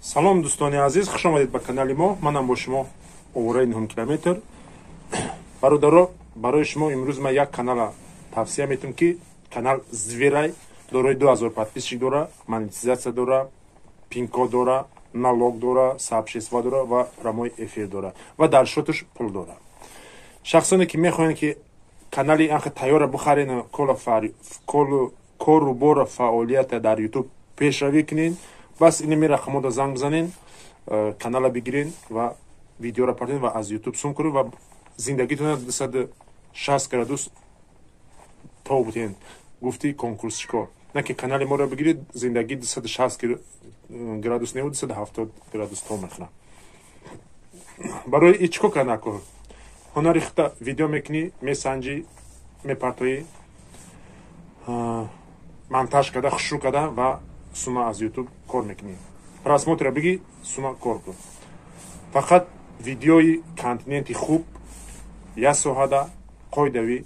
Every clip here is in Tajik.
Салом, дӯстони азиз, хуш омадед ба канали мо. Манам бо шумо овораи 9 километр. Бародаро, барои шумо имрӯз ман як канала тавсия метам, ки канал зверай, дорои 2000 подписчик дора, монетизатсия дора, пинкод дора, налог дора, сообщество дора ва прямой эфир дора ва дар счёт аш пул дора. Шахсоне ки мехоҳанд, ки канали анха тайёра бихарен, кору бора фаъолията дар Ютуб пешравӣ кунен, бас инами рақамода занг бизанен, канала бигирен ва видеора партен ва аз Ютуб сум кунед ва зиндагитона 260 градус то бутен. Гуфти конкурсчико, на ки канали моро бигиред, зиндагӣ 260 градус не, 270 градус то мехӯрад. Барои и чӣ кор карда кор? Ҳунари худта видео мекунӣ, месанҷӣ, мепартоӣ, монтаж карда, хушрӯ карда ва сума аз Ютуб кор мекунӣ. Просмотр а бигӣ, сума кор кун. Фақат видеои контенти хуб, як соҳада қоидавӣ,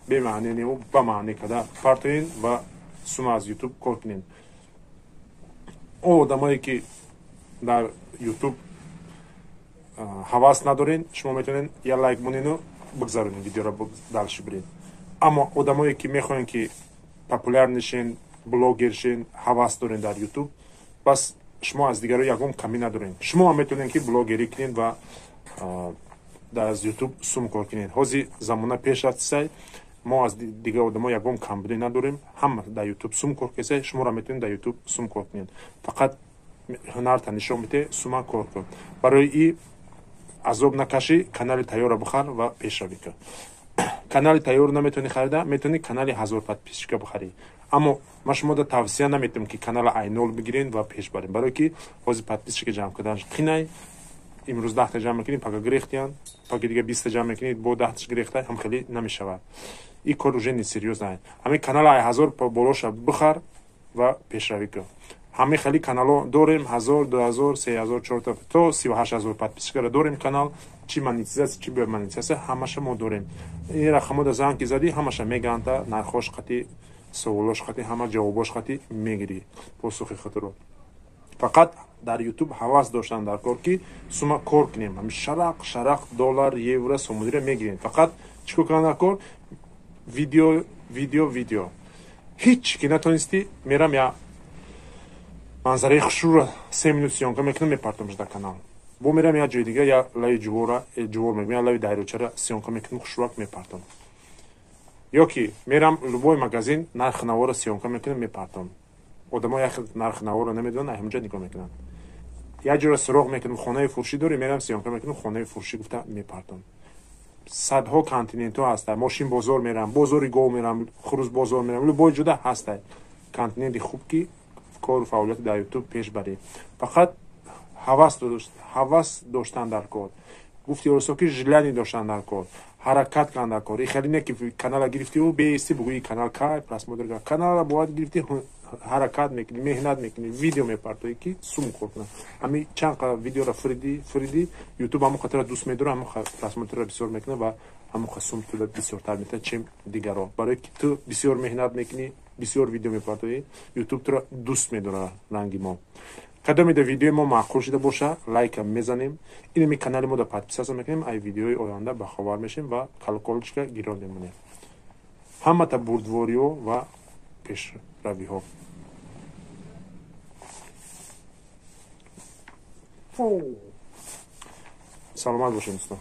бемаъне неву ба маъне карда партоен ва сума аз Ютуб кор кунем. О одамое ки дар Ютуб ҳавас надорен, шумо метавонед як лайк монену бигзаронед видеоро, дальше биред. Аммо одамое ки мехоҳем, ки популярный шен, блогер шен, ҳавас дорен дар Ютуб, бас шумо аз дигаро ягон камӣ надорен. Шумо ҳам метавонед, ки блогерӣ кунед ва аз Ютуб сум кор кунед. Ҳозир замона пеш рафтисай, мо аз дигар одамо ягон камбудӣ надорем. Ҳама дар Ютуб сум кор кунед, шуморо метавонед дар Ютуб сум кор кунед. Фақат ҳунарта нишон бите, сума кор кун. Барои и азоб накашӣ, канали тайёрро бихар ва пешравӣ кун. Канали тайёр наметавонӣ харида, метавонӣ канали 1000 подписчика бихарӣ. Аммо ман шумода тавсия наметавонам, ки канала ай нол бигирен ва пеш барем, барое ки ҳозир подписчика ҷамъ карданаш қинай. Имрӯз 10-та ҷамъ мекунӣ, пага гирехтиян, паги дига 20-та ҷамъ мекунӣ, бо 10-таш гирехта, ҳам хеле намешавад. Ин кор уже несерьёзно. Ҳамин канала ай 1000 болоша бихар ва пешравӣ кун. Ҳамин хели каналҳо дорем: 1000, 2000, 3000, чорта то 38 000 подписчикара дорем канал. Чи монетизатсия, чи бемонетизатсия, ҳамаша мо дорем. Ин рақамода занг ки задӣ, ҳамаша мегаанда, нархош қатӣ, саволош қатӣ, ҳама ҷавобош қатӣ мегирӣ посухи худро. Фақат дар Ютуб ҳавас доштан дар кор, ки сума кор кунем. Ҳами шарақ шарақ доллар, евро, сомонира мегирем. Фақат чӣ кор кардан дар кор? Видео, видео, видео. Ҳеҷ ки натонистӣ, мерам я манзараи хушрӯро 3 минут съёмка мекунам, мепартомш дар канал. Бо мерам як ҷои дига, я лави ҷувора, ҷувор мегӯям, я лави дарёчара съёмка мекунам, хушрӯак мепартом. Ё ки мерам любой магазин, нархи наворо съёмка мекунам, мепартом. Одамо як нархи наворо намедонанд, ҳамҷа нигоҳ мекунанд. Як ҷоро суроғ мекунам, хонаи фурӯшӣ дорем, мерам съёмка мекунам, хонаи фурӯшӣ гуфта мепартом. Садҳо континентҳо ҳастанд. Мошин бозор мерам, бозори гов мерам, хурӯз бозор мерам, любой ҷода ҳастад континенти хуб, ки кору фаъолияти дар Ютуб пеш баред. Фақат ҳавас доштан дар кор, гуфти оросо ки желание доштан дар кор, ҳаракат кардан дар кор. И хеле не ки канала гирифтиу беисти, бугӯи канал кай просмотр. Канала бояд гирифти, ҳаракат мекунӣ, меҳнат мекунӣ, видео мепартоӣ, ки сум кор кунад. Ҳами чанд қа видеоро фириди, фириди, Ютуб ҳамон қатара дӯст медора, ҳамон просмотр ро бисёр мекунад ва ҳамон қа сум тула бисёртар метавад, чем дигаро, барое ки ту бисёр меҳнат мекунӣ, бисёр видео мепартоӣ, Ютуб туро дӯст медорад. Ранги мо кадомеда видеои мо маъқул шуда боша, лайка мезанем, инами канали мо да подписаться мекунем, ай видеои оянда бахабар мешем ва колокольчика гирон мемонем. Ҳамата бурдвориҳо ва пешравиҳо. Саломат бошед, дӯстон.